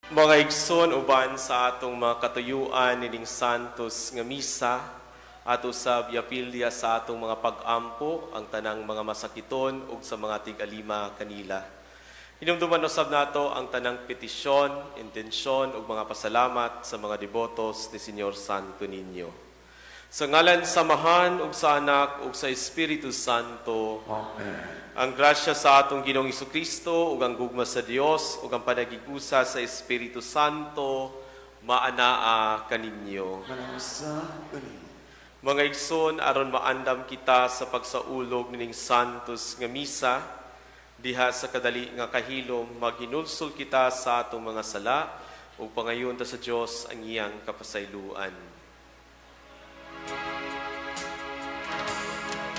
Mga igsoon, uban sa atong mga katuyuan nining Santos nga Misa, ato sab iapil sa atong mga pag-ampo ang tanang mga masakiton ug sa mga tig-alima kanila. Hinumduman usab nato ang tanang petisyon, intensyon ug mga pasalamat sa mga debotos ni Señor Santo Niño. Sa ngalan sa Amahan ug sa Anak ug sa Espiritu Santo. Amen. Ang grasya sa atong Ginoong Kristo ug ang gugma sa Dios ug ang panagig-usa sa Espiritu Santo maanaa kaninyo. Manusab kanimo. Mga igsoon, aron maandam kita sa pagsaulog nining Santos nga Misa, diha sa kadali nga kahilom maghinulsol kita sa atong mga sala ug pangayon ta sa Dios ang iyang kapasayloan.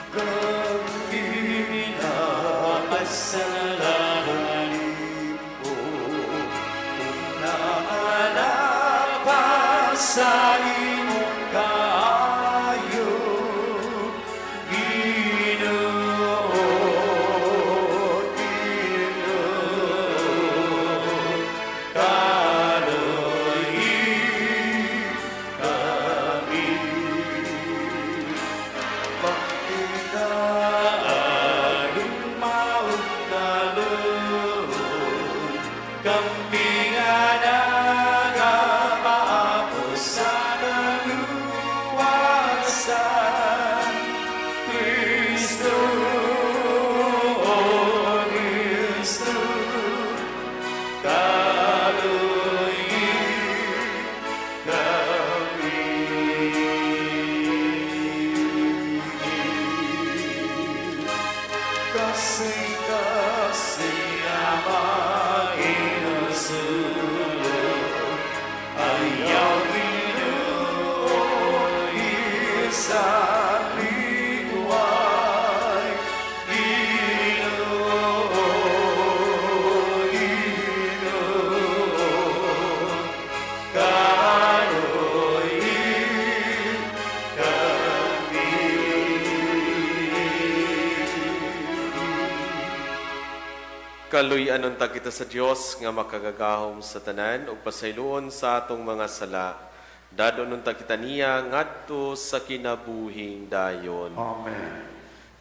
Kami nakasalanan mo, naalapa sa imong kaayo, Ginoo, Ginoo, kaluoyi kami. Pakitaan maong kaluoy, kami nga nagamapo sa kaluwasan. Kristo, Kristo, kaluoyi kami. Kasing-kasing Ama, ginasulo, ayaw Ginoo sa liway. Ginoo, Ginoo, kaluoyi kami. Kaluy-an unta kita sa Dios nga makagagahom sa tanan ug pasayloon sa atong mga sala. Dadon unta kita niya ngadto sa kinabuhing dayon. Amen.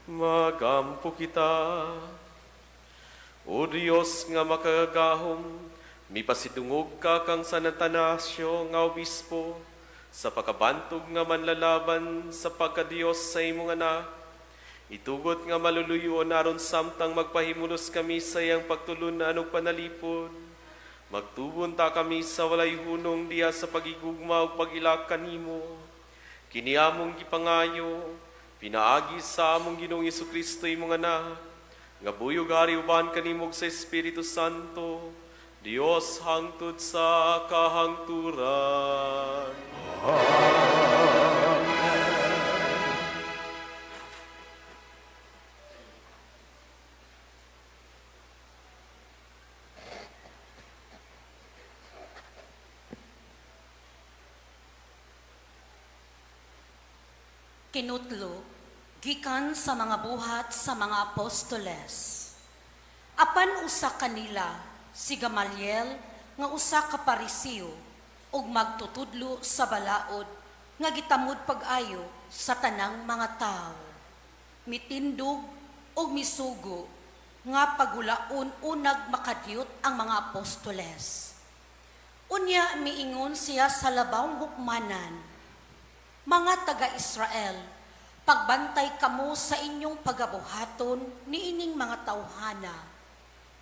Magampo kita. O Dios nga makagagahom, mipasidungog ka kang San Atanasio nga obispo sa pagkabantog nga manlalaban sa pagkadiyos sa imong anak. Itugot nga maluluyon aron samtang magpahimulos kami sa iyang pagtulunan ug panalipod. Magtubon ta kami sa walay hunong diha sa pagigugma ug pag-ilak kanimo. Kini among gipangayo, pinaagi sa among Ginoong Kristo imong anak, nga buhi ug hari uban kanimo ug sa Espiritu Santo, Dios hangtod sa kahangturan. Amen. Kinutlo, gikan sa mga Buhat sa mga Apostoles. Apan usa kanila, si Gamaliel, nga usa ka Parisiyo, ug magtutudlo sa balaod nga gitamod pag-ayo sa tanang mga tawo, mitindog ug misugo nga pagulaon unag makadyot ang mga apostoles. Unya miingon siya sa labawng hukmanan, "Mga taga-Israel, pagbantay kamo sa inyong pagabuhaton niining mga tawhana.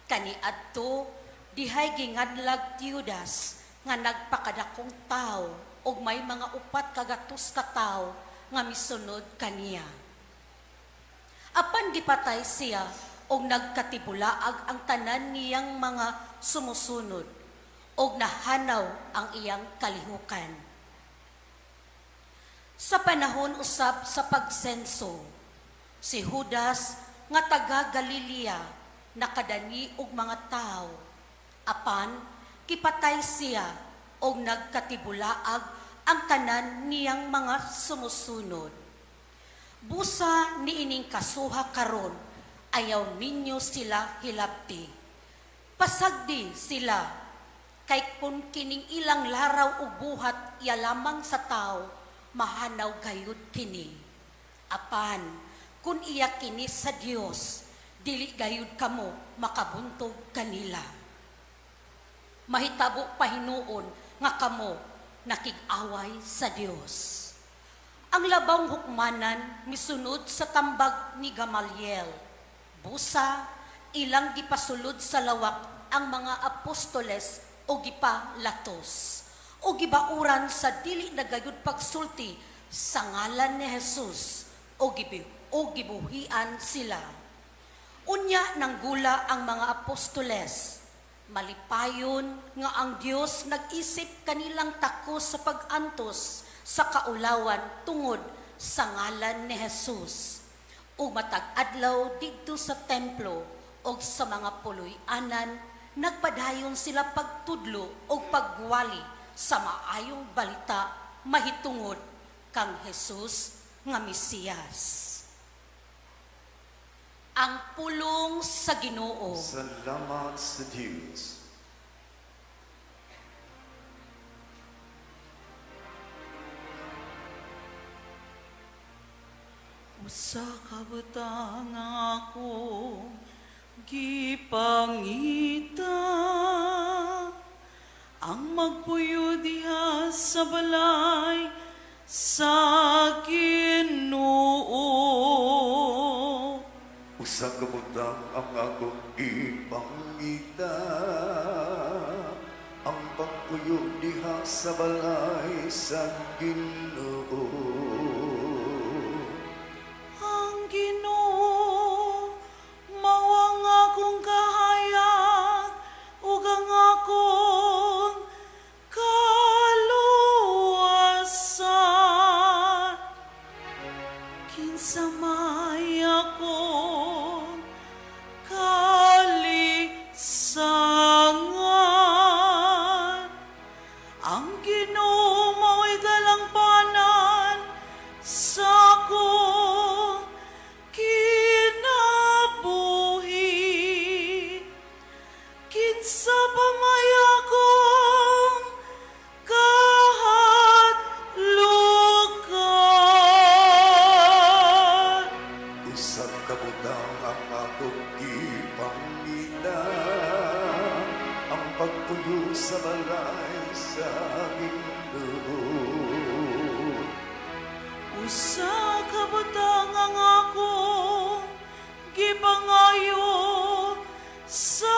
Kaniadto dihay gingadlag Teudas nga nagpakadakong tawo ug may mga 400 ka tawo nga misunod kaniya. Apan gipatay siya og nagkatibulaag ang tanan niyang mga sumusunod og nahanaw ang iyang kalihukan. Sa panahon usab sa pagsenso, si Judas nga taga Galilea nakadani og mga tawo. Apan gipatay siya og nagkatibulaag ang tanan niyang mga sumusunod. Busa niining kasuha karon, ayaw ninyo sila hilabti. Pasagdi sila. Kay kun kining ilang laraw ug buhat iya lamang sa tao, mahanaw gayud kini. Apan kun iya kini sa Dios, dili gayud kamo makabuntog kanila. Mahitabo pahinuon nga kamo nakig-away sa Dios. Ang labawng hukmanan misunod sa tambag ni Gamaliel. Busa, ilang gipasulod sa lawak ang mga apostoles o gipalatos o gibauran sa dili na gayud pagsulti sa ngalan ni Jesus o gibuhian sila. Unya nanggula ang mga apostoles. Malipayon nga ang Dios nag-isip kanilang takos sa pag-antos sa kaulawan tungod sa ngalan ni Jesus. Ug matag adlaw didto sa templo og sa mga puloy-anan, nagpadayon sila pagtudlo og pagwali sa maayong balita mahitungod kang Jesus nga Mesiyas. Ang pulong sa Ginoo. Salamat sa Diyos. Usa ka butang akong gipangita, ang magpuyo diha sa balay sa Ginoo. Usa ka butang ang akong gipangita, ang pagpuyo diha sa balay sa Ginoo. Ang Ginoo mao ang akong kahayag ug ang akong kaluwasan. Kinsa may akong kalisangan? Ang Ginoo mao'y dalangpanan sa akong kinabuhi. Kinsa pa may akong kahadlukan? Usa ka butang ang akong gipangita, ang pagpuyo sa balay sa Ginoo. Usa ka butang ang akong gipangayo sa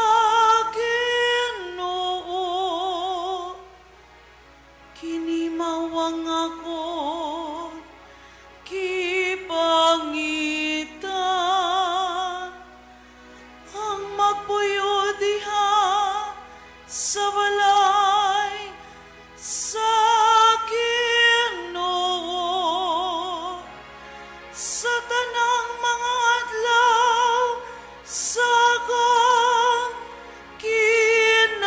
Ginoo. Kini mao ang akong gipangita, ang magpuyo diha sa balay sa Ginoo sa tanang mga adlaw sa akong kinabuhi.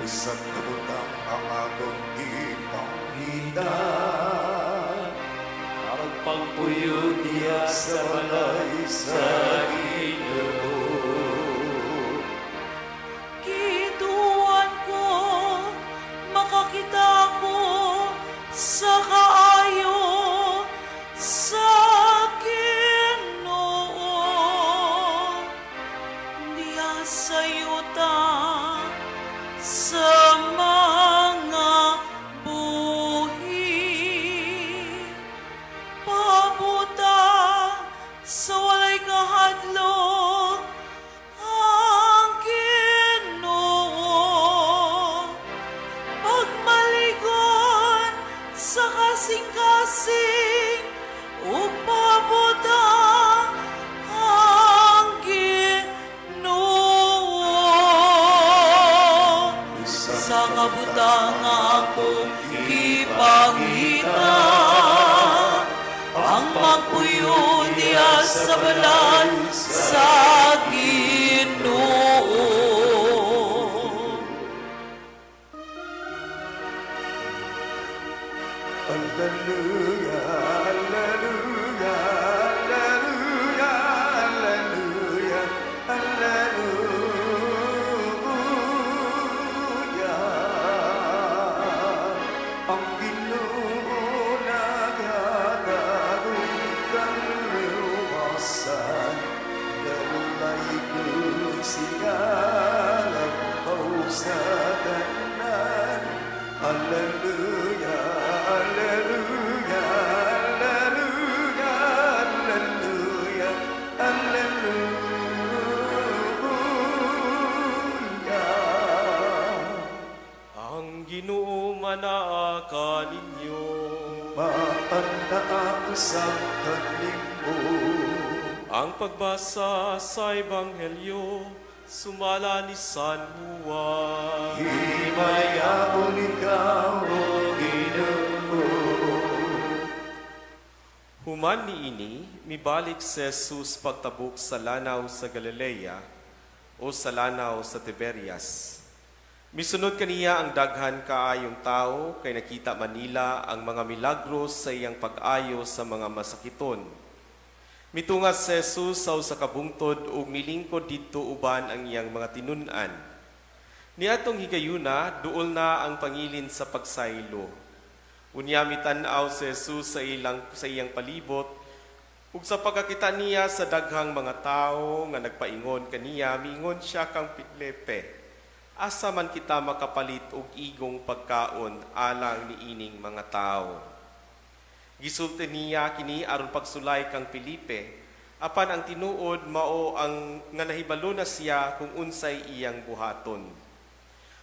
Usa ka butang ang akong gipangita, ang pagpuyo diha sa balay sa Ginoo. Gituohan ko, makakita ko sa kaayo sa Ginoo diha sa yuta sa mga buhi. Pabuta sa walay kahadlok ang Ginoo. Pagmaligon sa kasing-kasing ug pabuta ang Ginoo. Usa ka butang nga akong gipangita, ang magpuyo diha sa balay sa Ginoo. Alleluia, alleluia, alleluia, alleluia, alleluia. Alleluia, Alleluia, Alleluia, Alleluia, Alleluia. Ang Ginoo manaa kaninyo. Maanaa usab kanimo. Ang pagbasa sa Ebanghelyo sumala ni San Juan. Himayaon ikaw, O Ginoo. Human niini, mibalik si Jesus pagtabok sa lanaw sa Galilea o sa lanaw sa Tiberias. Misunod kaniya ang daghan kaayong tao kay nakita man nila ang mga milagro sa iyang pag-ayo sa mga masakiton. Mitunga si Jesus sa usa ka bungtod ug milingkod didto uban ang iyang mga tinun-an. Niadtong higayuna, duol na ang pangilin sa pagsaylo. Unya mitan-aw si Jesus sa iyang palibot ug sa pagkakita niya sa daghang mga tawo nga nagpaingon kaniya, miingon siya kang Felipe, "Asa man kita makapalit og igong pagkaon alang niining mga tawo?" Gisulti niya kini aron pagsulay kang Felipe, apan ang tinuod mao ang nga nahibalo na siya kung unsay iyang buhaton.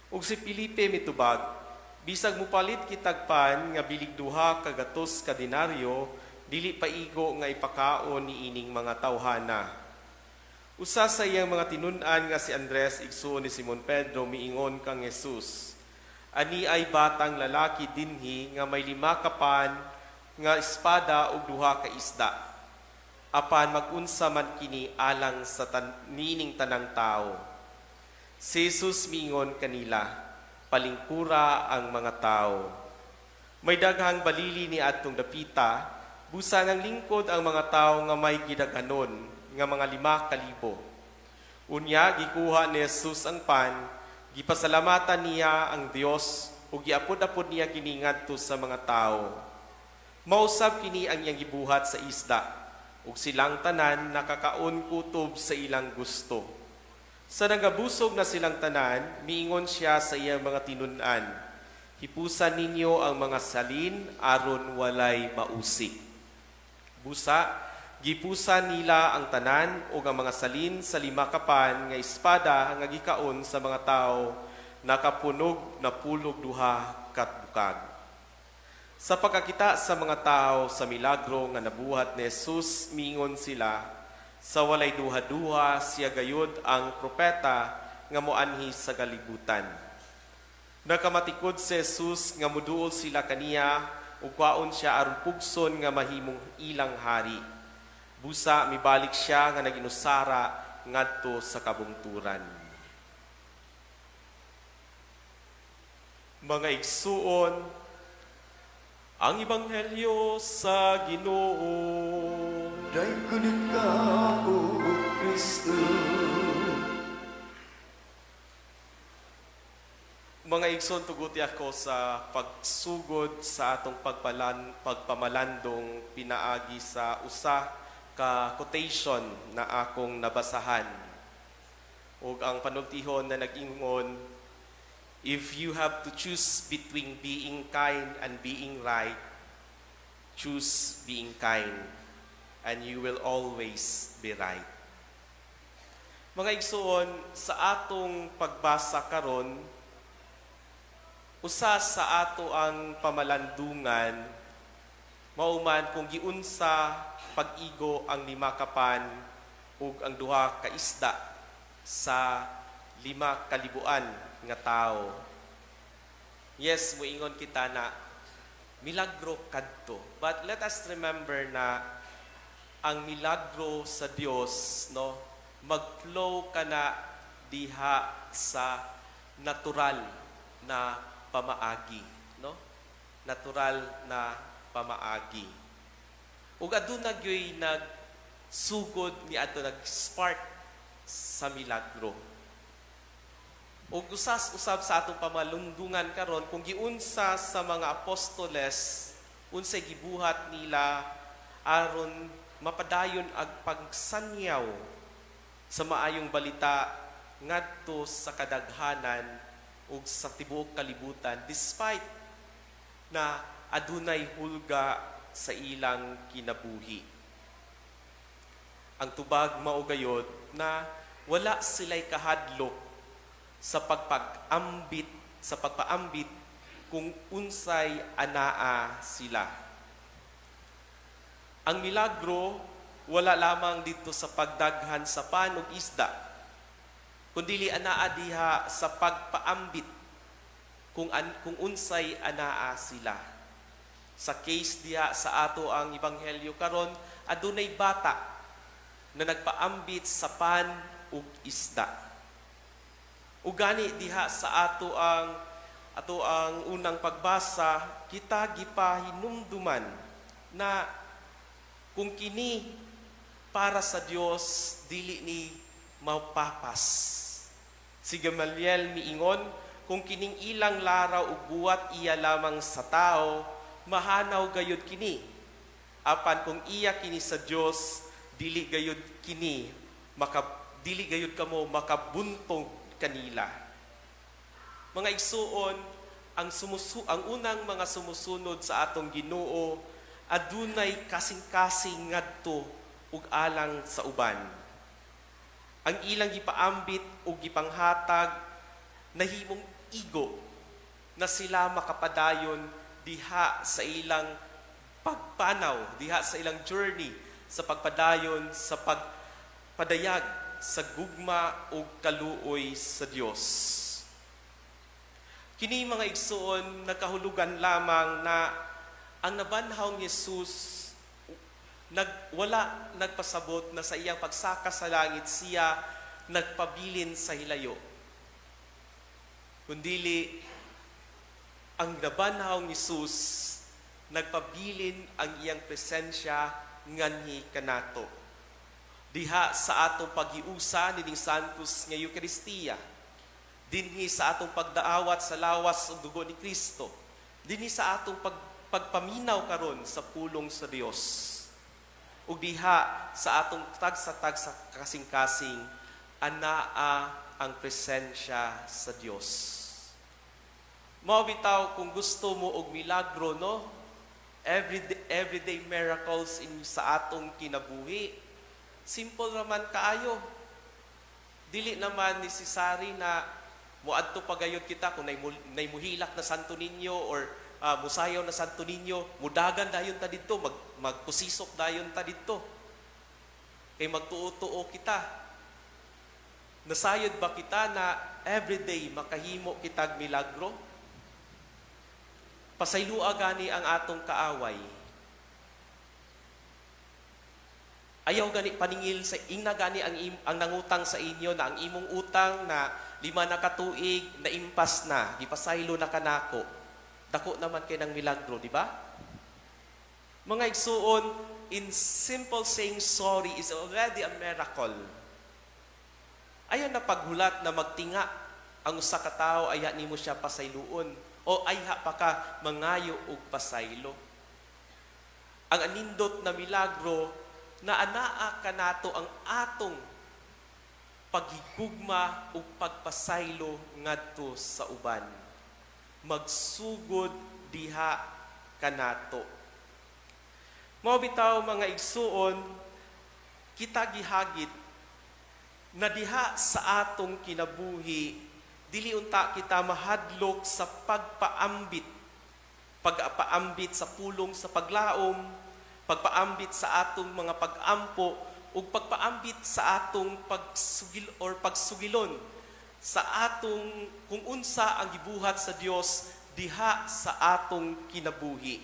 Ug si Felipe mitubag, "Bisag mupalit kitag pan nga bilig 200 ka denaryo, dili pa igo nga ipakaon niining mga tawhana." Usa sa iyang mga tinun-an nga si Andres, igsuon ni Simon Pedro, miingon kang Jesus, "Aniay batang lalaki dinhi nga may 5 ka pan nga espada ug 2 ka isda. Apan mag-unsa man kini alang sa niining tanang tawo?" Si Jesus miingon kanila, "Palingkura ang mga tao." May daghang balili ni adtong dapita, busa nang lingkod ang mga tao nga may gidaghanon nga mga 5,000. Unya gikuha ni Jesus ang pan, gipasalamatan niya ang Dios ug giapod-apod niya kini ngadto sa mga tao. Mausab kini ang iyang gibuhat sa isda, ug silang tanan nakakaon kutob sa ilang gusto. Sa nagabusog na silang tanan, miingon siya sa iyang mga tinun-an, "Hipusan ninyo ang mga salin aron walay mausik." Busa, gipusan nila ang tanan ug ang mga salin sa 5 ka pan nga espada nga gikaon sa mga tao nakapunog 62 ka bukag. Sa pagkakita sa mga tao sa milagro nga nabuhat ni Jesus, miingon sila, "Sa walay duha-duha, siya gayud ang propeta nga moanhi sa kalibutan." Nakamatikod si Jesus nga muduol sila kaniya ug kwaon siya aron pugson nga mahimong ilang hari. Busa mibalik siya nga naginusara ngadto sa kabungturan. Mga igsuon, ang ebanghelyo sa Ginoo. Daygon ikaw, O Kristo. Mga igsoon, tuguti ako sa pagsugod sa atong pagpamalandong pinaagi sa usa ka quotation na akong nabasahan. Ug ang panultihon na nag-ingon, "If you have to choose between being kind and being right, choose being kind, and you will always be right." Mga igsoon, sa atong pagbasa karon, usa sa ato ang pamalandungan mao man kung giunsa pag-igo ang 5 ka pan ug ang 2 ka isda sa 5,000 nga tawo. Yes, muingon kita na milagro kadto. But let us remember na ang milagro sa Dios, no, mag-flow ka na diha sa natural na pamaagi, no? Natural na pamaagi. Ug aduna gyoy nagsugod ni adto, nag-spark sa milagro. Ug usas usab sa atong pamalundungan karon kung giunsa sa mga apostoles, unsay gibuhat nila aron mapadayon ang pagsanyaw sa maayong balita ngadto sa kadaghanan ug sa tibuok kalibutan despite na adunay hulga sa ilang kinabuhi. Ang tubag mao gayod na wala sila'y kahadlok sa pagpaambit kung unsay anaa sila. Ang milagro wala lamang dito sa pagdaghan sa pan ug isda, kundili anaa diha sa pagpaambit kung unsay anaa sila. Sa case diha sa ato ang ebanghelyo karon, adunay bata na nagpaambit sa pan ug isda. Ug gani diha sa ato ang unang pagbasa, kita gipahinumduman na kung kini para sa Dios, dili ni mapapas. Si Gamaliel miingon, kung kining ilang laraw ug buhat iya lamang sa tao, mahanaw gayud kini. Apan kung iya kini sa Dios, dili gayud kamo makabuntog kanila. Mga igsuon, ang unang mga sumusunod sa atong Ginoo adunay kasing-kasing ngadto ug alang sa uban. Ang ilang gipaambit ug gipanghatag nahimong igo na sila makapadayon diha sa ilang pagpanaw, diha sa ilang journey sa pagpadayon sa pagpadayag sa gugma ug kaluoy sa Dios. Kini, mga igsuon, nagkahulugan lamang na ang nabanhaw ni Jesus wala nagpasabot na sa iyang pagsaka sa langit siya nagpabilin sa hilayo. Kundili ang nabanhaw ni Jesus nagpabilin ang iyang presensya nganhi kanato. Diha sa atong paghiusa nining Santos nga Eukaristiya, dinhi sa atong pagdaawat sa lawas ug dugo ni Kristo, dinhi sa atong pagpaminaw karon sa pulong sa Dios. Ug diha sa atong tagsa-tagsa kasing-kasing, anaa ang presensya sa Dios. Mao bitaw, kung gusto mo og milagro, no? Everyday miracles in sa atong kinabuhi. Simple raman kaayo. Dili naman necessary na muadto pa gayud kita kung nay muhilak na Santo Niño or musayaw na Santo Niño, mudagan dayon ta didto, magpusisok dayon ta didto. Kay magtuo-tuo kita. Nasayod ba kita na everyday makahimo kitag milagro? Pasaylua gani ang atong kaaway. Ayaw gani paningil sa ingna gani ang nangutang sa inyo na ang imong utang na 5 na katuig na impas na, gipasaylo na kanako. Dako naman kay ng milagro, di ba? Mga igsuon, in simple saying sorry is already a miracle. Ayaw na paghulat na magtinga ang usa ka tawo, ayha nimo siya pasayloon o ayha pa ka mangayo og pasaylo. Ang anindot na milagro na anaa kanato ang atong paghigugma ug pagpasaylo ngadto sa uban. Magsugod diha kanato. Mao bitaw, mga igsuon, kita gihagit na diha sa atong kinabuhi dili unta kita mahadlok sa pagpaambit sa pulong sa paglaom, pagpaambit sa atong mga pag-ampo ug pagpaambit sa atong pagsugil or pagsugilon sa atong kung unsa ang gibuhat sa Dios diha sa atong kinabuhi.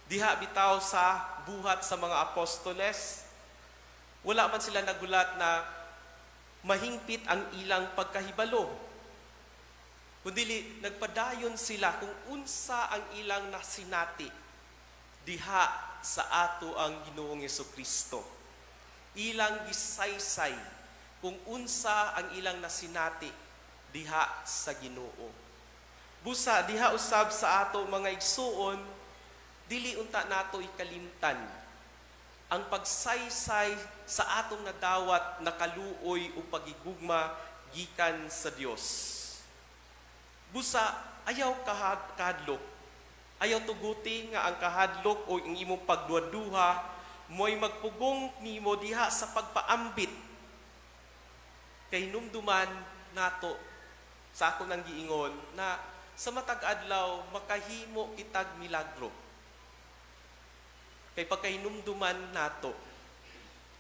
Diha bitaw sa buhat sa mga apostoles, wala man sila nagulat na mahingpit ang ilang pagkahibalo. Kundili nagpadayon sila kung unsa ang ilang nasinati diha sa ato ang Ginoong Kristo. Ilang gisaysay kung unsa ang ilang nasinati diha sa Ginoo. Busa diha usab sa ato, mga igsuon, dili unta nato ikalimtan ang pagsaysay sa atong nadawat na kaluoy o pagigugma gikan sa Dios. Busa, ayaw kahadlok. Ayaw tuguti nga ang kahadlok o ang imong pagduha-duha mo'y magpugong nimo diha sa pagpaambit. Kay hinumduman nato sa ako nang giingon na sa matag adlaw makahimo kitag milagro. Kay pagkahinumduman nato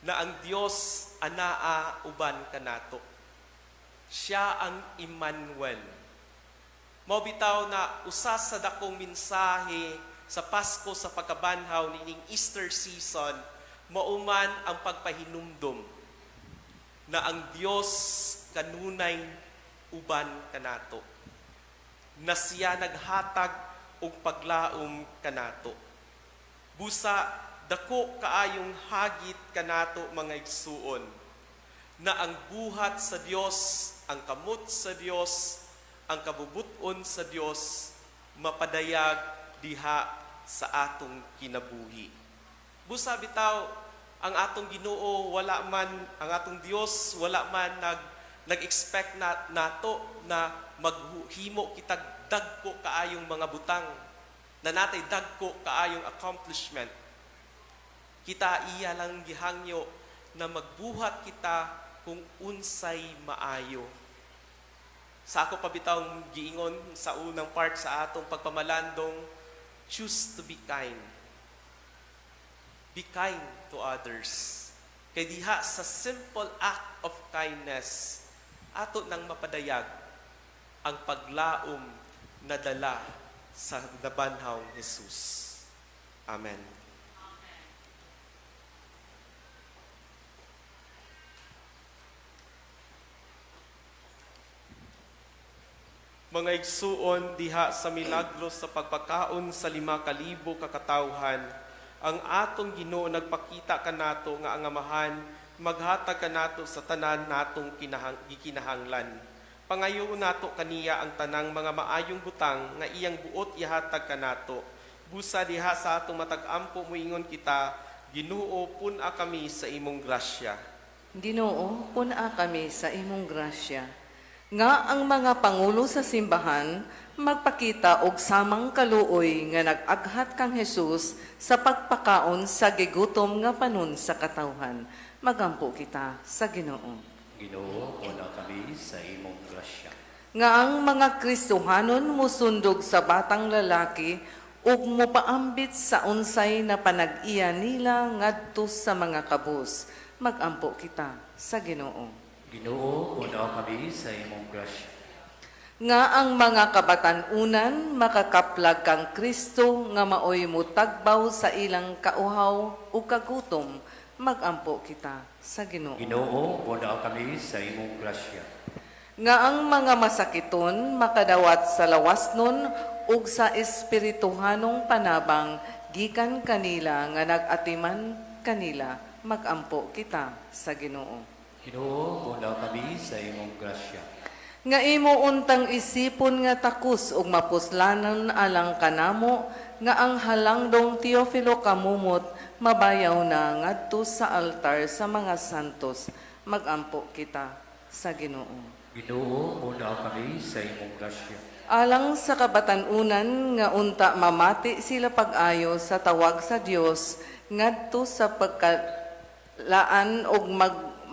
na ang Dios anaa uban kanato. Siya ang Emmanuel. Mao bitaw na usa sa dakong mensahe sa Pasko sa pagkabanhaw nining Easter season, mauman ang pagpahinumdum na ang Dios kanunay uban kanato. Na siya naghatag og paglaom kanato. Busa dako kaayong hagit kanato, mga igsuon, na ang buhat sa Dios, ang kamot sa Dios, ang kabubuton sa Dios mapadayag diha sa atong kinabuhi. Busa bitaw ang atong Ginoo wala man, ang atong Dios wala man nag-expect na nato na maghimo kitag dagko kaayong mga butang, na natay dagko kaayong accomplishment. Kita iya lang gihangyo na magbuhat kita kung unsay maayo. Sa ako pa bitawng giingon sa unang part sa atong pagpamalandong, choose to be kind. Be kind to others. Kay diha sa simple act of kindness, ato nang mapadayag ang paglaom na dala sa nabanhawng Jesus. Amen. Mga igsuon, diha sa milagro sa pagpakaon sa 5,000 ka katawhan, ang atong Ginoo nagpakita kanato nga ang Amahan maghatag kanato sa tanan natong gikinahanglan. Pangayoon nato kaniya ang tanang mga maayong butang nga iyang buot ihatag kanato. Busa diha sa atong matag ampo moingon kita, Ginoo, pun-a kami sa imong grasya. Ginoo, pun-a kami sa imong grasya. Nga ang mga pangulo sa simbahan magpakita og samang kaluoy nga nag-aghat kang Jesus sa pagpakaon sa gigutom nga panon sa katawhan. Magampo kita sa Ginoo. Ginoo, pun-a kami sa imong grasya. Nga ang mga Kristohanon musundog sa batang lalaki ug mopaambit sa unsay na panag-iya nila ngadto sa mga kabus. Magampo kita sa Ginoo. Ginoo, pun-a kami sa imong grasya. Nga ang mga kabatan-unan makakaplag kang Kristo nga maoy mutagbaw sa ilang kauhaw ug kagutom. Magampo kita sa Ginoo. Ginoo, pun-a kami sa imong grasya. Nga ang mga masakiton makadawat sa lawasnon ug sa espirituhanong panabang gikan kanila nga nag-atiman kanila. Magampo kita sa Ginoo. Ginoo, pun-a kami sa imong grasya. Nga imo untang isipon nga takos ug mapuslanon alang kanamo nga ang halangdong Teofilo Camomot mabayaw na ngadto sa altar sa mga santos. Magampo kita sa Ginoo. Ginoo, pun-a kami sa imong grasya. Alang sa kabatan-unan nga unta mamati sila pag-ayo sa tawag sa Dios ngadto sa pagkalaan og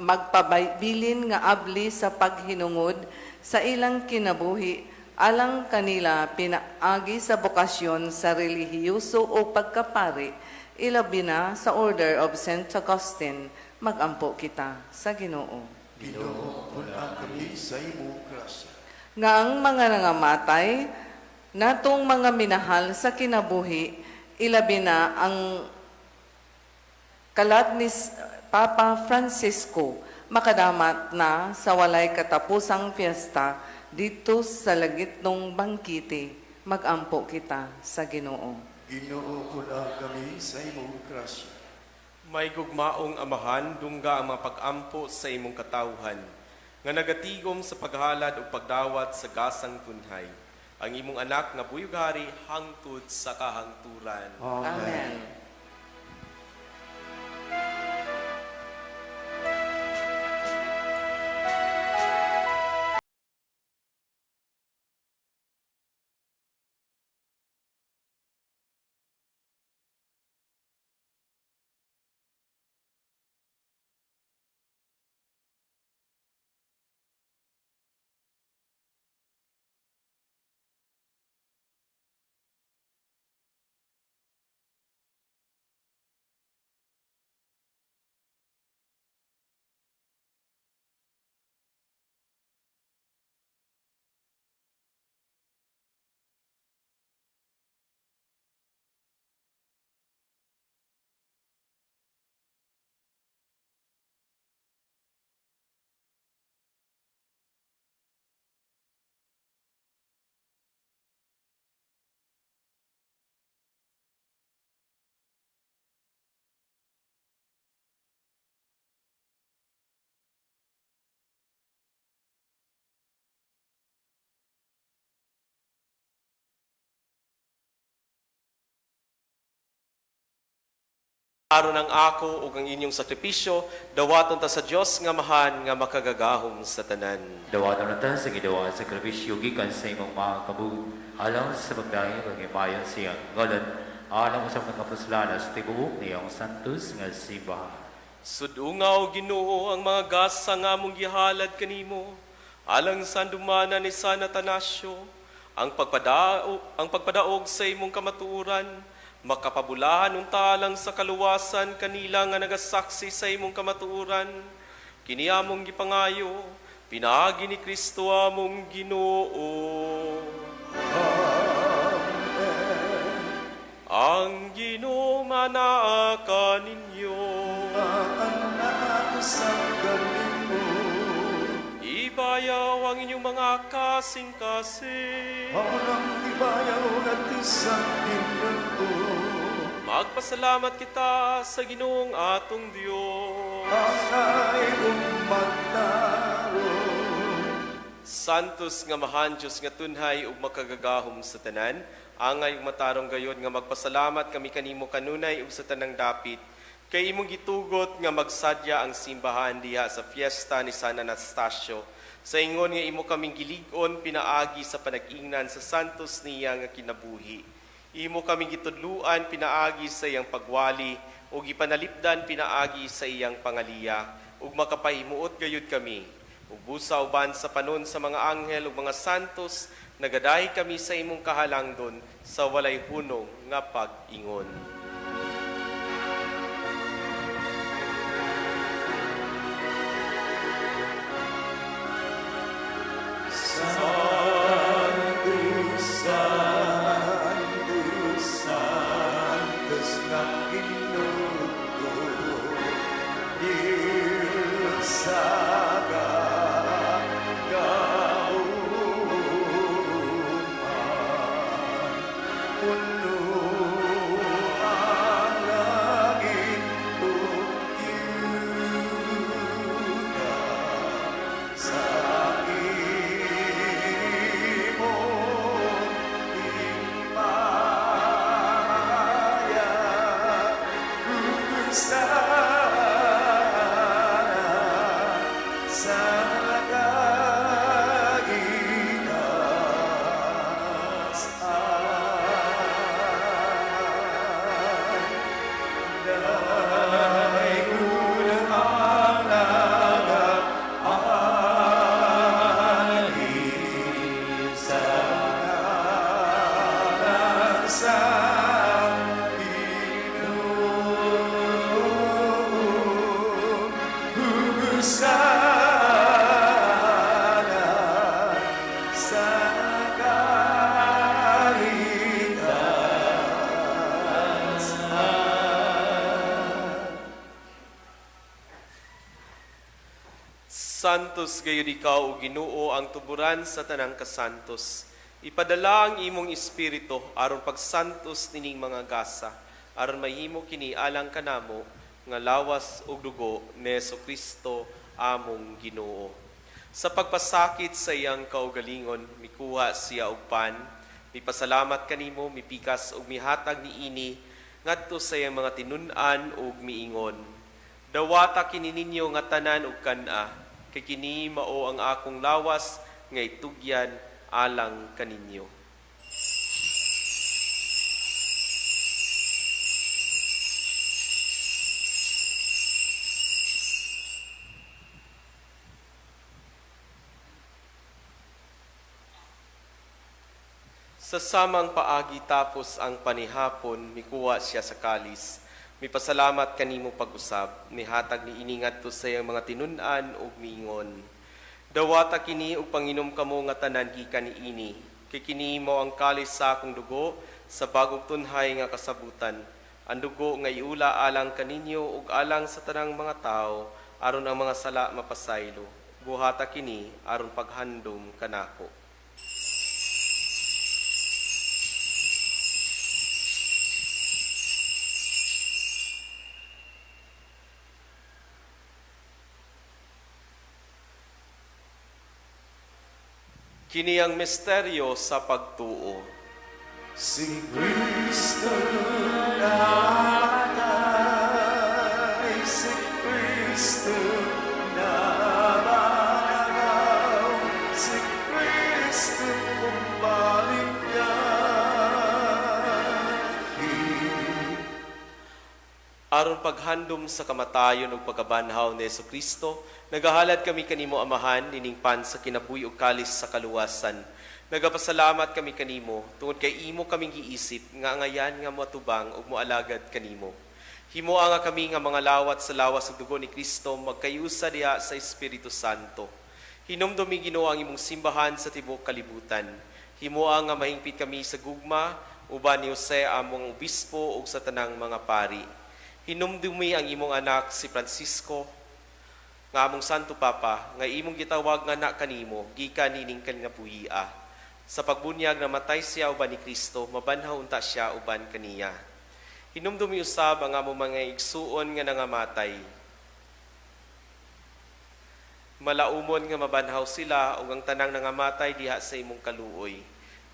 magpabilin nga abli sa paghinungod sa ilang kinabuhi alang kanila pinaagi sa bokasyon sa relihiyoso o pagkapari, ilabi na sa Order of Saint Augustine. Magampo kita sa Ginoo. Ginoo, pun-a kami sa imong grasya. Nga ang mga nangamatay natong mga minahal sa kinabuhi, ilabi na ang kalag ni Papa Francisco, makadamat na sa walay katapusang fiesta dito sa langitnong bangkite. Magampo kita sa Ginoo. Ginoo, pun-a kami sa imong grasya. May gugmaong Amahan, dungga ang mga pag-ampo sa imong katawhan, nga nagatigom sa paghalad o pagdawat sa gasang tunhay. Ang imong anak nga buyugari hangtod sa kahangturan. Amen. Aron ang ako ug ang inyong sakripisyo, dawaton ta sa Dios nga Amahan nga makagagahom sa tanan. Dawaton ta sa Ginoo ang sakripisyo gikan sa imong mga kabug alang sa pagdayon ug himayon sa iyang ngalan alang sa mga kapuslanan sa tibuok niyang santos nga simbahan. Sudungaw Ginoo ang mga gasa nga among gihalad kanimo alang sa andumanan ni San Atanasio ang pagpadaog sa imong kamatuoran makapabulahan unta alang sa kaluwasan kanila nga nagasaksi sa imong kamatuoran kini among gipangayo pinaagi ni Kristo among Ginoo. Ang Ginoo manaa kaninyo. Anak sa kanimo. Ibayaw ang inyong mga kasing-kasing. Ang ibayaw natin sa Ginoo. Magpasalamat kita sa Ginoong atong Dios. Angay umataro. Santos nga mahan Dios nga tunhay ug makagagahom sa tanan, angay ug matarong gayod nga magpasalamat kami kanimo kanunay ug sa tanang dapit. Kay imong gitugot nga magsadya ang simbahan diha sa fiesta ni San Anastasio. Sa ingon nga imo kaming gilig-on pinaagi sa panag-ingnan sa santos niya nga kinabuhi. Imo kaming gitudluan pinaagi sa iyang pagwali ug gipanalipdan pinaagi sa iyang pangaliya ug makapahimuot gayud kami. Ug busa uban sa panon sa mga anghel ug mga santos nagadahi kami sa imong kahalangdon sa walay hunong nga pag-ingon. Santo, Santos nga Ginoo, Diyos sa kagahuman, puno ang langit ug yuta sa imong himaya. Sana sa kagitasan. Daygon ang nagaanhi sa ngalan sa Ginoo. Sana sa kaligtasan. Santos gayud ikaw o Ginoo ang tuburan sa tanang kasantos. Ipadala ang imong espiritu aron pagsantos nining mga gasa, aron mahimo kini alang kanamo nga lawas ug dugo ni Kristo among Ginoo. Sa pagpasakit sa iyang kaugalingon, mikuha siya og pan, mipasalamat kanimo, mipikas ug mihatag niini ngadto sa iyang mga tinun-an ug miingon. Dawata kini ninyo nga tanan ug kan-a, kay kini mao ang akong lawas nga itugyan alang kaninyo. Sa samang paagi tapos ang panihapon, mikuha siya sa kalis. Mipasalamat kanimo pag-usab, mihatag ni ini ngadto sa iyang mga tinun-an ug miingon. Dawata kini ug panginom kamo nga tanan gikan niini. Kay kini mao ang kalis sa akong dugo sa bagong tunhay nga kasabutan. Ang dugo nga iula alang kaninyo ug alang sa tanang mga tawo aron ang mga sala mapasaylo. Buhata kini aron paghandom kanako. Kini ang misteryo sa pagtuo. Si Kristo namatay. Aron paghandom sa kamatayon ug pagkabanhaw ni Kristo, nagahalad kami kanimo, Amahan, nining pan sa kinabuhi ug kalis sa kaluwasan. Nagapasalamat kami kanimo tungod kay imo kaming giisip nga angayan nga moatubang ug moalagad kanimo. Himoa nga kami nga mga lawat sa lawas ug dugo ni Kristo magkayusa diha sa Espiritu Santo. Hinumdumi, Ginoo, ang imong simbahan sa tibuok kalibutan. Himoa nga mahingpit kami sa gugma uban ni Jose among obispo ug sa tanang mga pari. Hinumdumi ang imong anak si Francisco nga among Santo Papa nga imong gitawag nga anak kanimo gikan nining kinabuhia. Sa pagbunyag namatay siya uban ni Kristo, mabanhaw unta siya uban kaniya. Hinumdumi usab ang among mga igsuon nga nangamatay. Malaumon nga mabanhaw sila ug ang tanang nangamatay diha sa imong kaluoy.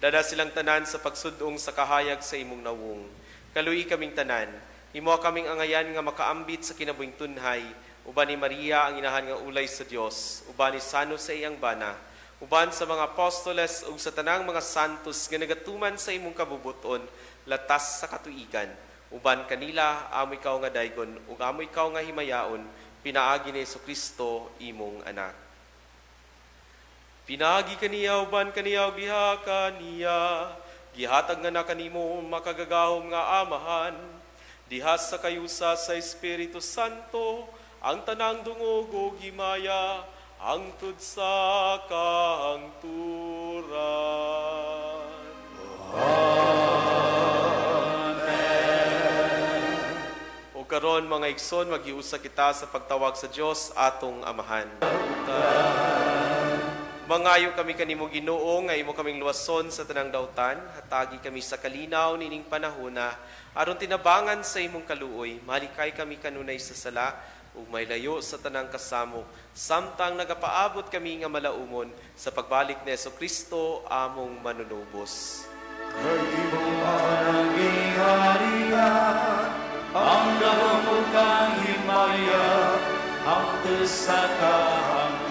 Dala silang tanan sa pagsud-ong sa kahayag sa imong nawong. Kaluoyi kaming tanan. Himoa kaming angayan nga makaambit sa kinabuhing tunhay uban ni Maria ang inahan nga ulay sa Dios, uban ni San Jose iyang bana, uban sa mga apostoles ug sa tanang mga santos nga nagatuman sa imong kabubuton latas sa katuigan. Uban kanila amo ikaw nga daygon ug amo ikaw nga himayaon pinaagi ni Kristo imong anak. Pinaagi kaniya, uban kaniya ug diha kaniya, gihatag nga na kanimo makagagahom nga Amahan, diha sa kayusa sa Espiritu Santo, ang tanang dungog ug himaya hangtod sa kahangturan. O karon, mga igsoon, maghiusa kita sa pagtawag sa Dios atong Amahan. Mangayo kami kanimo, Ginoo, nga imo kaming luwason sa tanang dautan, hatagi kami sa kalinaw nining panahona aron tinabangan sa imong kaluoy, malikay kami kanunay sa sala ug may layo sa tanang kasamok samtang nagapaabot kami nga malaumon sa pagbalik ni Kristo among manunubos. Kay imo ang giharian, ang gahom ug ang himaya, hangtod sa kahangturan.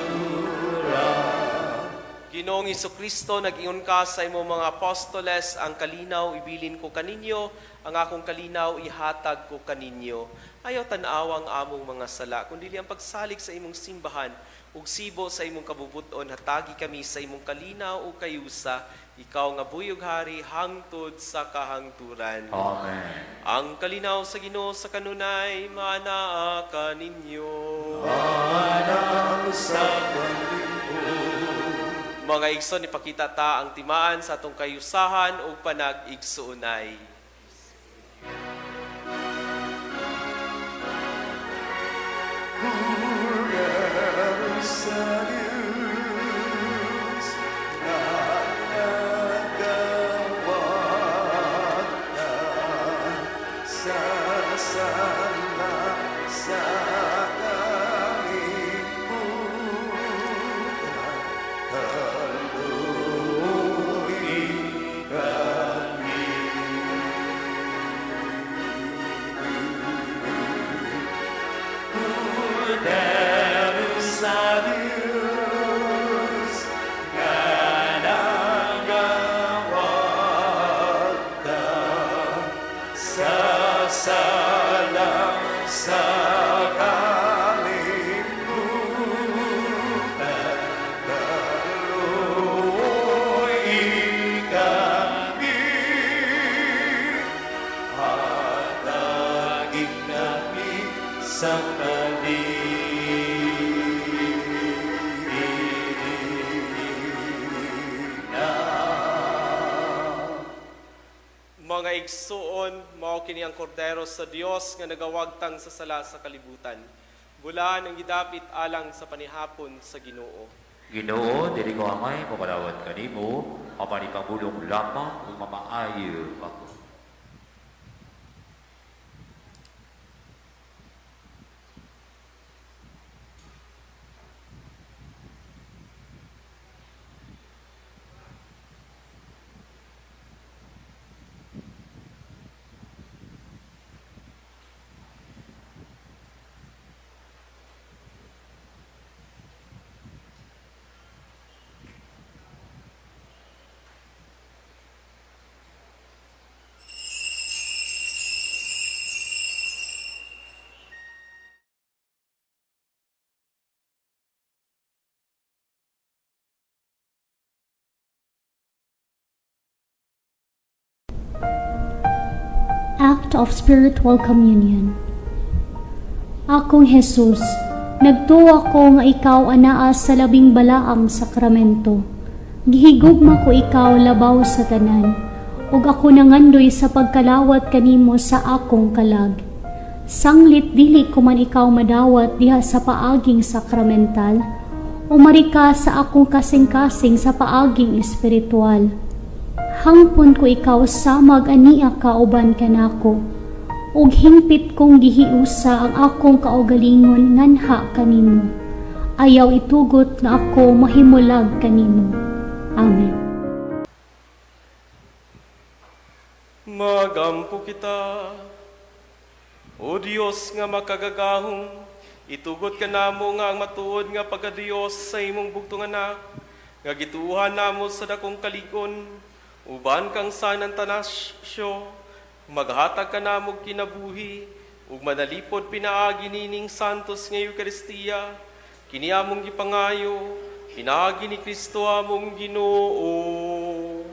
Ginoong Kristo, nag-ingon ka sa imong mga apostoles, "Ang kalinaw ibilin ko kaninyo, ang akong kalinaw ihatag ko kaninyo." Ayaw tan-awa ang among mga sala, kundi ang pagsalig sa imong simbahan, ug sibo sa imong kabubuton, hatagi kami sa imong kalinaw ug kayusa, ikaw nga buhi ug hari hangtod sa kahangturan. Amen. Ang kalinaw sa Ginoo sa kanunay maanaa kaninyo. Sa kanimo. Mga igsoon, ipakita ta ang timaan sa atong kayusahan ug panag-igsuonay. Kordero sa Diyos na nagawagtang sa sala sa kalibutan, kaluoyi kami. Kordero sa Diyos nga nagawagtang sa sala sa kalibutan, kaluoyi kami. Hatagi kami sa kalinaw. Mga igsuon, mao kini ang kordero sa Dios nga nagawagtang sa sala sa kalibutan. Bulaan ang gidapit alang sa panihapon sa Ginoo. Ginoo, dili ko angay mokalawat kanimo, apan ipamulong lamang ug mamaayo ako. Act of Spiritual Communion. Akong Jesus, nagtuo ko nga ikaw anaa sa labing balaang sakramento. Gihigugma ko ikaw labaw sa tanan, ug ako nangandoy sa pagkalawat kanimo sa akong kalag. Sanglit dili ko man ikaw madawat diha sa paaging sakramental, umari ka sa akong kasing-kasing sa paaging espiritual. Hangpon ko ikaw samag ania ka uban kanako, ug hingpit kong gihiusa ang akong kaugalingon nganha kanimo. Ayaw itugot nga ako mahimulag kanimo. Amen. Magampo kita. O Dios nga makagagahom, itugot ka namo nga ang matuod nga pagkadiyos sa imong bugtong anak, nga gituohan namo sa dakong kalig-on, uban kang San Antanasio, maghatag ka namo og kinabuhi, ug manalipod pinaagi nining santos nga Eukaristiya, kini among gipangayo, pinaagi ni Kristo among Ginoo.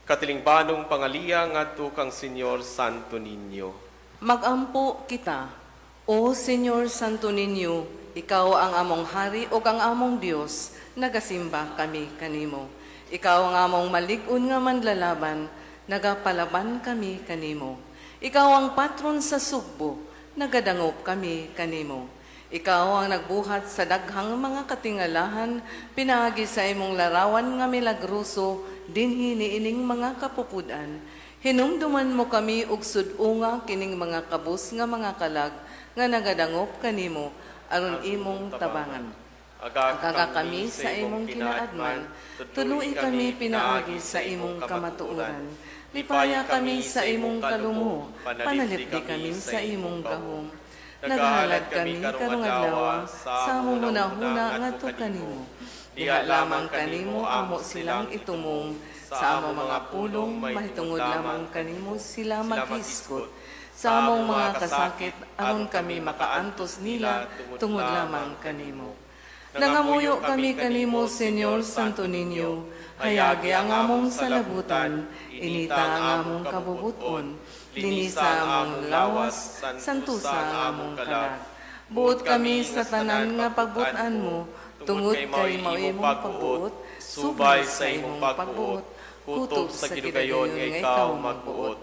Katilingbanong pangaliya ngadto kang Senyor Santo Niño. Magampo kita, O Señor Santo Niño, ikaw ang among hari ug ang among Dios, nagasimba kami kanimo. Ikaw ang among malig-on nga manlalaban, nagapalaban kami kanimo. Ikaw ang patron sa Sugbo, nagadangop kami kanimo. Ikaw ang nagbuhat sa daghang mga katingalahan, pinaagi sa imong larawan nga milagroso, dinhi niining mga kapupud-an. Hinumduman mo kami og sud-unga kining mga kabus nga mga kalag nga nagadangop kanimo aron imong tabangan. Agaga kami sa imong kinaadman, tului kami pinaagi sa imong kamatuoran. Lipaya kami sa imong kalumo, panalipdi kami sa imong gahom. Naghalad kami karong adlaw sa among hunahuna ngadto kanimo. Diha lamang kanimo amo silang itumong, sa among mga pulong mahitungod lamang kanimo sila maghisgot. Sa among mga kasakit aron kami makaantos nila tungod lamang kanimo. Nangamuyo kami kanimo, Señor Santo Niño, hayagi ang among salabutan, inita ang among kabubuton, linisa ang among lawas, santusa ang among kalag. Buot kami sa tanan nga pagbutan mo, tungod kay mao imong pagbuot, subay sa imong pagbuot, kutob sa gidugayon nga ikaw magbuot.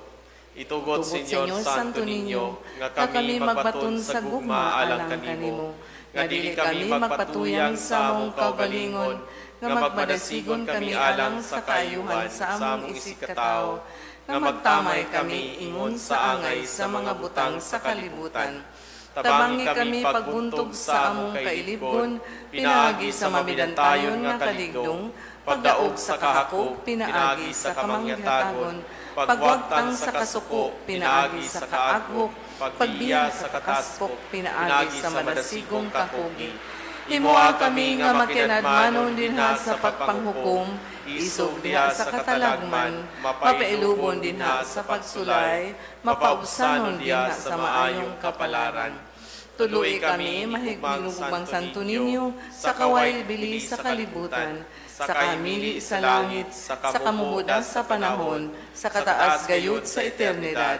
Itugot, Tugot, Senyor Santo Niño, nga kami magbaton sa gugma alang kanimo, nga dili kami magpatuyang sa among kaugalingon, nga magmadasigon kami alang sa kaayuhan sa among isigkatawo, nga magtamay kami ingon sa angay sa mga butang sa kalibutan. Tabangi kami pagbuntog sa among kailibgon, pinaagi sa mamidantayon nga kaligdong, pagdaog sa kahakog, pinaagi sa kamangyatagon, pagwagtang sa kasuko, pinaagi sa kaaghok, pagbiya sa kataspok, pinaagi sa madasigong kakugi. Himoa kami nga makinadmanon dinha sa pagpanghukom, isog diha sa katalagman, mapailubon dinha sa pagsulay, mapaubsanon dinha sa maayong kapalaran. Tuluy kami mahigugmang Santo Niño, sa kaway bili sa kalibutan, sa kamili sa langit, sa kamumuda sa panahon, sa kataas gayud sa eternidad.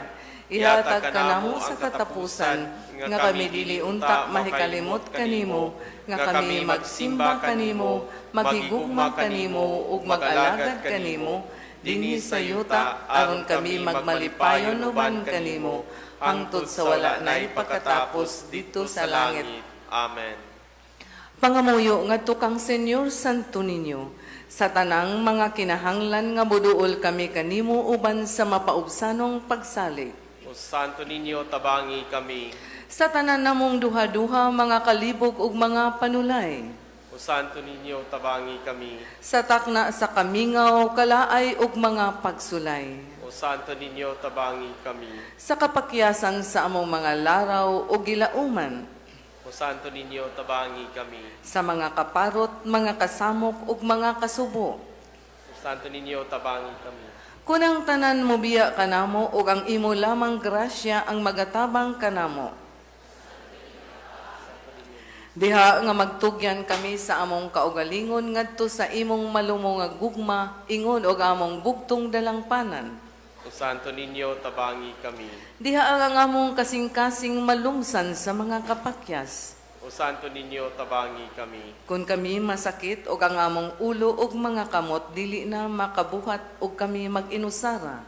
Ihatag kanamo sa katapusan, nga kami dili unta mahikalimot kanimo, nga kami magsimba kanimo, maghigugma kanimo, ug mag-alagad kanimo, dinhi sa yuta aron kami magmalipayon uban kanimo, hangtod sa wala na'y pagkatapos dito sa langit. Amen. Pangamuyo ngadto kang Senyor Santo Niño, sa tanang mga kinahanglan nga moduol kami kanimo uban sa mapaubsanong pagsalig. O Santo Niño, tabangi kami. Sa tanan namong duha-duha mga kalibog ug mga panulay. O Santo Niño, tabangi kami. Sa takna sa kamingaw, kalaay ug mga pagsulay. O Santo Niño, tabangi kami. Sa kapakyasan sa among mga laraw o gilauman. O Santo Niño, tabangi kami. Sa mga kaparot, mga kasamok ug mga kasubo. O Santo Niño, tabangi kami. Kun ang tanan mobiya kanamo ug ang imo lamang grasya ang magatabang kanamo. Diha nga magtugyan kami sa among kaugalingon ngadto sa imong malumo nga gugma, ingon og among bugtong dalangpanan. O Santo Niño, tabangi kami. Diha ang among kasing-kasing malungsan sa mga kapakyas. O Santo Niño, tabangi kami. Kung kami masakit og ang among ulo ug mga kamot dili na makabuhat og kami mag-inusara.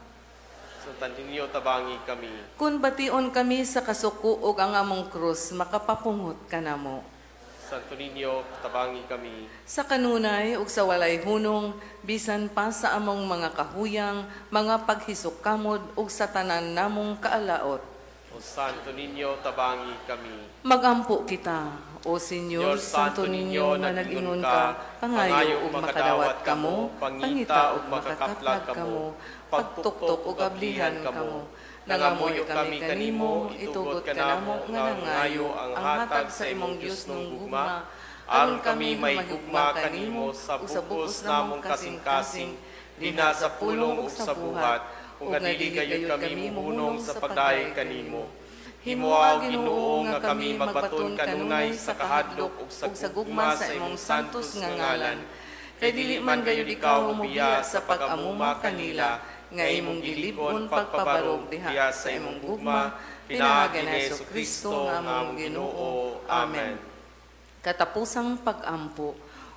Santo Niño, tabangi kami. Kung bation kami sa kasuko ug ang among krus makapapungot kanamo. Santo Niño, tabangi kami. Sa kanunay ug sa walay hunong, bisan pa sa among mga kahuyang, mga paghisok-kamod ug sa tanan namong kaalaot. O Santo Niño, tabangi kami. Magampo kita, O Senyor Santo Niño, nga nag-ingon ka, pangayo ug makadawat kamo, pangita ug makakaplag kamo, pagtuktok ug ablihan kamo. Nangamuyo kami kanimo, itugot kanamo nga nangayo ang hatag sa imong Dios nung gugma, aron kami may gugma kanimo sa bugos namong kasing-kasing, dinha sa pulong ug sa buhat, ug nga dili gayud kami muhunong sa pagdayeg kanimo. Himoa, Ginoo, nga kami magbaton kanunay sa kahadlok ug sa gugma sa imong santos nga ngalan. Kay dili man gayud ikaw mobiya sa pag-amuma kanila, nga imong gilib-on pagpabarog diha sa imong gugma, pinaagi ni Hesus Kristo nga among Ginoo. Amen. Katapusang pag-ampo.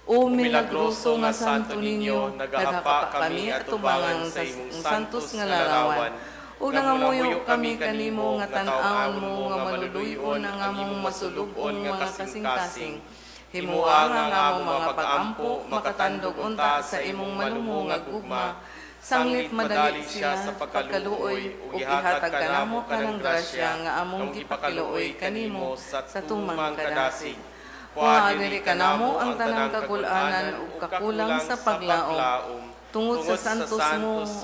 O milagroso nga Santo Niño, nagahapa kami atubangan sa imong santos nga larawan. O nangamuyo kami kanimo nga tan-awon mo nga maluluyon ang among masulub-on mga kasing-kasing. Himoa nga ang among mga pag-ampo makatandog unta sa imong malumo nga gugma. Sanglit madali sila sa pagkaluoy ug ihatag kanamo kanang grasya nga among gipakiluoy kanimo sa tumang kadasig. Kuha diri kanamo ang tanang kagul-anan ug kakulang sa paglaom. Tungod sa santos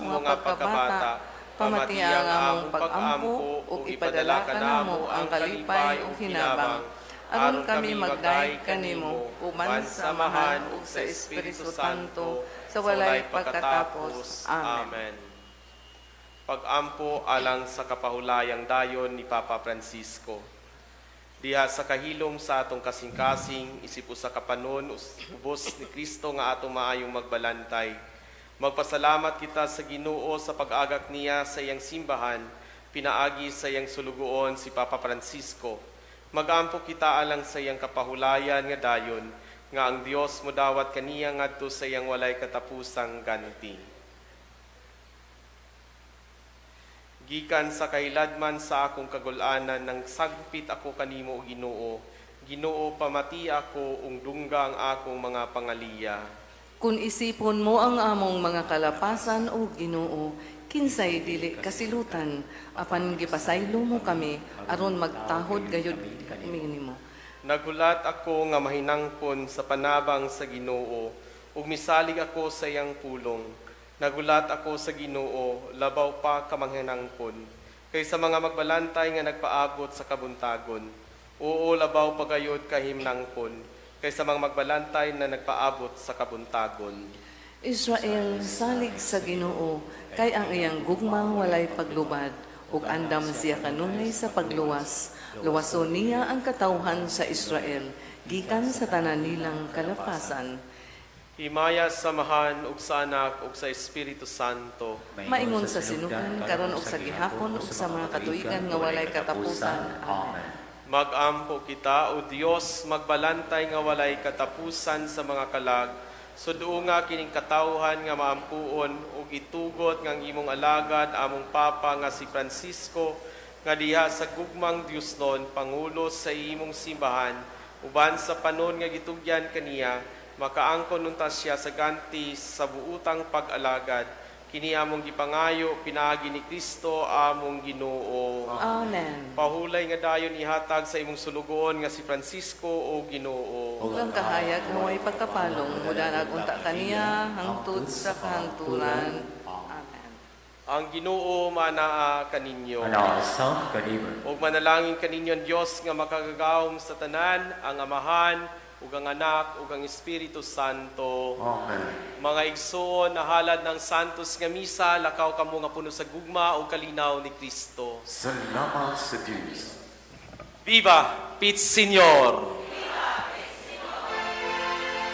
mo nga pagkabata, pamatia ang among pag-ampo ug ipadala kanamo ang kalipay ug hinabang. Aron kami magdayeg kanimo uban sa Amahan ug sa Espiritu Santo sa walay pagkatapos. Amen. Pag-ampo alang sa kapahulayang dayon ni Papa Francisco. Diha sa kahilom sa atong kasing-kasing, isip usa ka panon ubos ni Kristo nga atong maayong magbalantay. Magpasalamat kita sa Ginoo sa pag-agak niya sa iyang simbahan, pinaagi sa iyang sulugoon si Papa Francisco. Magampo kita alang sa iyang kapahulayan nga dayon, nga ang Dios modawat kaniya ngadto sa iyang walay katapusang ganti. Gikan sa kahiladman sa akong kagul-anan nang sagpit ako kanimo, o Ginoo. Ginoo, pamati ako ug dungga ang akong mga pangaliya. Kung isipon mo ang among mga kalapasan, o Ginoo, kinsay dili kasilutan, apan gipasaylo mo kami, aron magtahod gayud kami nimo. Nagulat ako nga mahinangpon sa panabang sa Ginoo, ug misalig ako sa iyang pulong. Nagulat ako sa Ginoo, labaw pa ka manghinangpon, kaysa mga magbalantay nga nagpaabot sa kabuntagon. Oo, labaw pa gayud kahimnangpon, kaysa mga magbalantay na nagpaabot sa kabuntagon. Israel, salig sa Ginoo, kay ang iyang gugma walay paglubad, ug andam siya kanunay sa pagluwas. Luwason niya ang katawhan sa Israel, gikan sa tanan nilang kalapasan. Himaya sa Amahan ug sa Anak ug sa Espiritu Santo. Maingon sa sinugan, karon ug sa gihapon ug sa mga katuigan nga walay katapusan. Amen. Magampo kita, O Dios, magbalantay nga walay katapusan sa mga kalag. Suduo nga kining katawhan nga maampuon ug itugot nga ang imong alagad among Papa nga si Francisco nga diha sa gugmang Diosnon, pangulo sa imong simbahan, uban sa panon nga gitugyan kaniya, makaangkon unta siya sa ganti sa buutang pag-alagad. Kini among gipangayo pinaagi ni Kristo among Ginoo. Amen. Pahulay nga dayon ihatag sa imong sulugoon nga si Francisco, o Ginoo. Ug ang kahayag nga way pagkapalong mudanag unta kaniya hangtod sa kahangturan. Amen. Ang Ginoo manaa kaninyo. Ana sa kanimo. Ug manalangin kaninyo ang Dios nga makagagahom sa tanan, ang Amahan ug ang Anak ug ang Espiritu Santo. Amen. Mga igsoon, nahalad ng Santos nga misa, lakaw kamo nga puno sa gugma ug kalinaw ni Kristo. Salamat sa Diyos. Viva Pit Señor!